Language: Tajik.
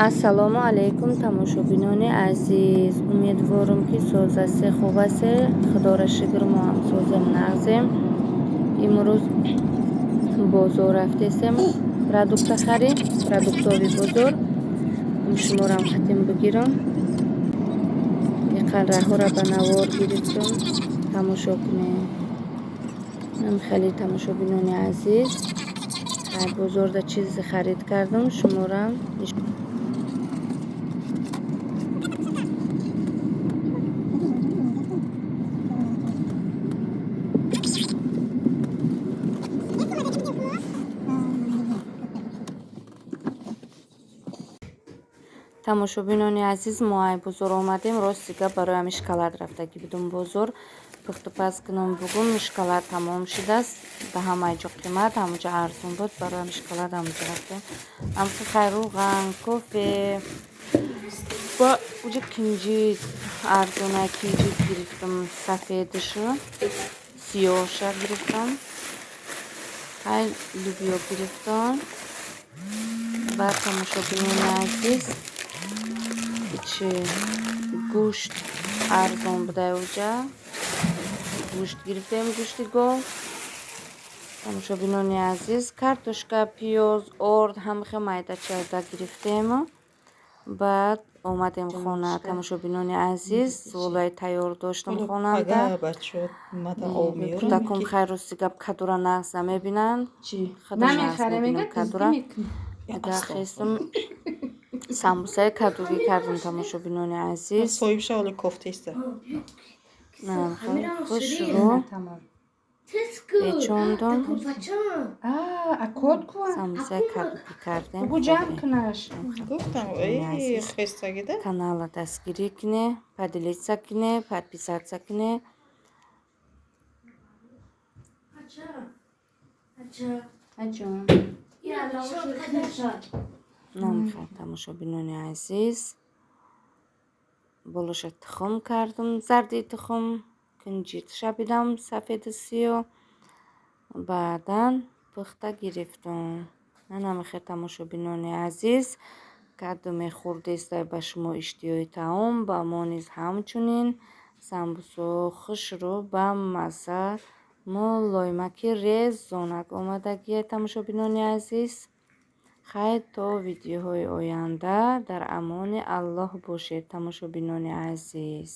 Ассалому алайкум, тамошобинони азиз. Умедворам, ки соз ҳасте, хуб ҳасте. Худоро шукр, мо ҳам созем, нағзем. Имрӯз бозор рафтесем, продукта харид, продуктовый бозор. Шуморам хатим бигирам. Иқалраҳоро ба навор гирифтам, тамошо кунед. Хеле, тамошобинони азиз, бозорда чизе харид кардам, шуморам. Тамошобинони азиз, мо ай бозор омадем. Рости гап, барои ҳами шоколад рафтагӣ будум бозор. Пухтупаз кунам бугум, шоколад тамом шудааст. Ба ҳамаи ҷо қимат, ҳамуҷа арзон буд. Барои ҳами шоколад ҳамуҷа рафтем. Ҳамхи хай, рӯған, кофе ба уҷа кинҷид арзона, кинҷид гирифтам, сафедишу сиёҳша гирифтам. Хай, лӯбиё гирифтам. Баъд, тамошобинони азиз, чи гӯшт арзон будай, уҷа гӯшт гирифтем, гӯшти гов. Тамошобинони азиз, картошка, пиёз, орд, ҳамахе майда чайда гирифтему баъд омадем хона. Тамошобинони азиз, золаи тайёр доштам хонанда. Кӯдаком, хай, рости гап, кадура нағз намебинанд, худам нағз мебинам кадура. Дигар хестам, самбусаи кадугӣ кардам, тамошобинони азиз. Хушрӯ печондум, самбусаи кадугӣ кардем. Каналро дастгирӣ кунед, поделиться кунед, подписаться кунед. Аҷон. Намехоҳад. Тамошобинони азиз, болоша тухм кардам, зарди тухм, кунҷит шабидам, сафеду сиёҳ. Баъдан пухта гирифтам. Намехоҳад. Тамошобинони азиз, каду мехӯрдеста, ба шумо иштиҳои таом, ба мо низ ҳамчунин. Самбусо хушрӯ, ба мазза, мулоимаки резонак омадагия. Тамошобинони азиз, хайр, то видеоҳои оянда, дар амони Аллоҳ бошед, тамошобинони азиз.